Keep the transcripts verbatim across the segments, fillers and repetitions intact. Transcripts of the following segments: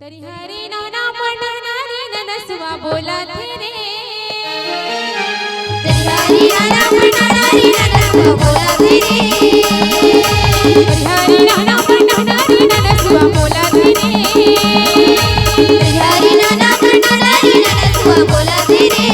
तरिहारी नाना मन नारी ननसुआ बोलथे रे। तरिहारी नाना मन नारी ननसुआ बोलथे रे। तरिहारी नाना मन नारी ननसुआ बोलथे रे। तरिहारी नाना मन नारी ननसुआ बोलथे रे।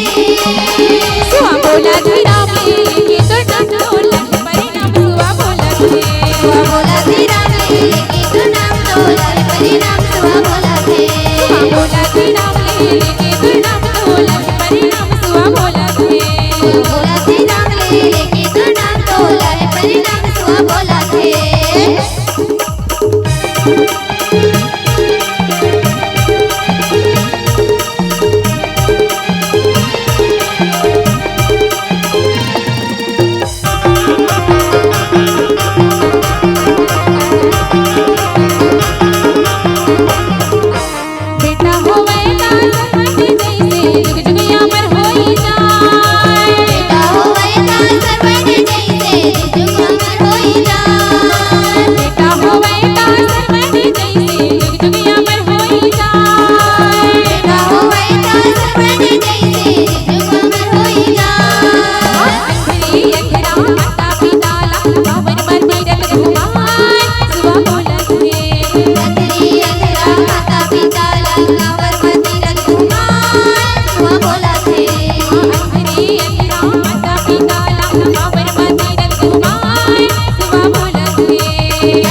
सुआ बोलथे राम लेके तो डंडोला। परिणाम सुआ बोलथे। सुआ बोलथे राम लेके तो नाम तोला रे। परिणाम सुआ बोलथे। सुआ बोलथे राम लेके तो नाम तोला रे। परिणाम सुआ बोलथे। सुआ बोलथे राम लेके तो नाम तोला रे। परिणाम सुआ बोलथे। बेटा होवय ता सरवन जइसे जुग जुग अमर होई जाय। बेटा होवय ता सरवन जइसे जुग जुग अमर होई जाय। बेटा होवय ता सरवन जइसे जुग जुग अमर होई जाय। बेटा होवय ता सरवन जइसे जुग जुग अमर होई जाय। अंधरी अंधरा माता पिता ला काबर बर तीरथ घुमाय। सुआ बोलथे। अंधरी अंधरा माता पिता ला काबर बर तीरथ घुमाय। सुआ बोलथे। अंधरी अंधरा माता पिता ला काबर बर तीरथ घुमाय। सुआ बोलथे।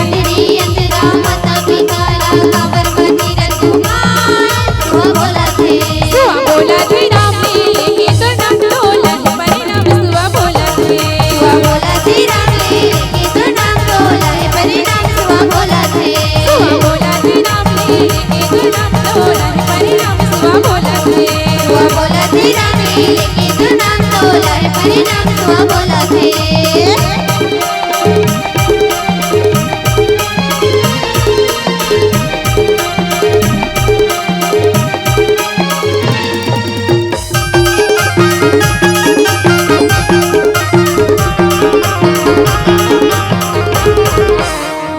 अंधरी अंधरा माता पिता ला काबर बर तीरथ घुमाय। सुआ बोलथे। सुआ बोलथे राम लेके तो नाम तोला रे। परिणाम सुआ बोलथे। सुआ बोलथे राम लेके तो नाम तोला रे। परिणाम सुआ बोलथे। सुआ बोलथे राम लेके तो नाम तोला रे। परिणाम सुआ बोलथे। सुआ बोलथे राम लेके तो नाम तोला रे। परिणाम सुआ बोलथे।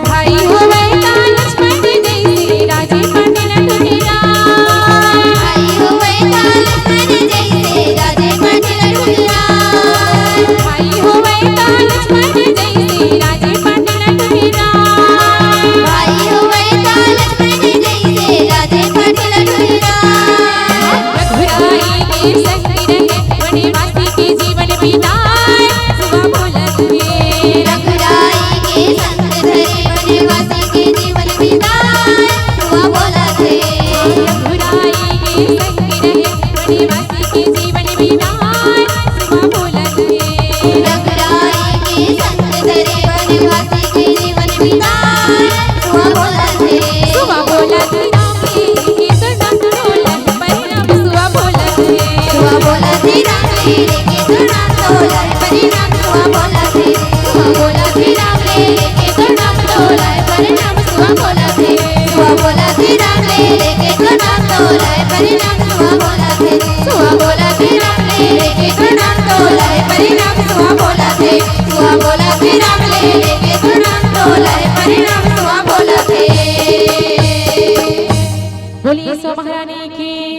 भाई होवय ता लक्ष्मण जइसे राजे पाटिल ठुठराय। भाई होवय ता लक्ष्मण जइसे राजे पाटिल ठुठराय। भाई होवय ता लक्ष्मण जइसे राजे पाटिल ठुठराय। भाई होवय ता लक्ष्मण जइसे राजे पाटिल ठुठराय। रघुराई के संग रहे वनवासी के जीवन बिताय। सुआ बोलथे। रघुराई के संग धरे वनवासी के जीवन बिताय। सुआ बोलथे। रघुराई के संग रहे वनवासी के जीवन बिताय। सुआ बोलथे। रघुराई के संग धरे वनवासी के जीवन बिताय। सुआ बोलथे। सुआ बोलथे राम लेके तो नाम तोला रे। परिणाम सुआ बोलथे। सुआ बोलथे राम लेके तो नाम तोला रे। परिणाम सुआ बोलथे। सुआ बोलथे राम लेके तो नाम तोला रे। परिणाम सुआ बोलथे। सुआ बोलथे राम लेके तो नाम तोला रे। परिणाम सुआ बोलथे। सुआ बोलथे राम लेके तो नाम तोला रे। परिणाम सुआ बोलथे। सुआ बोलथे राम लेके तो नाम तोला रे। परिणाम सुआ बोलथे। बोलिए सुआ महारानी की।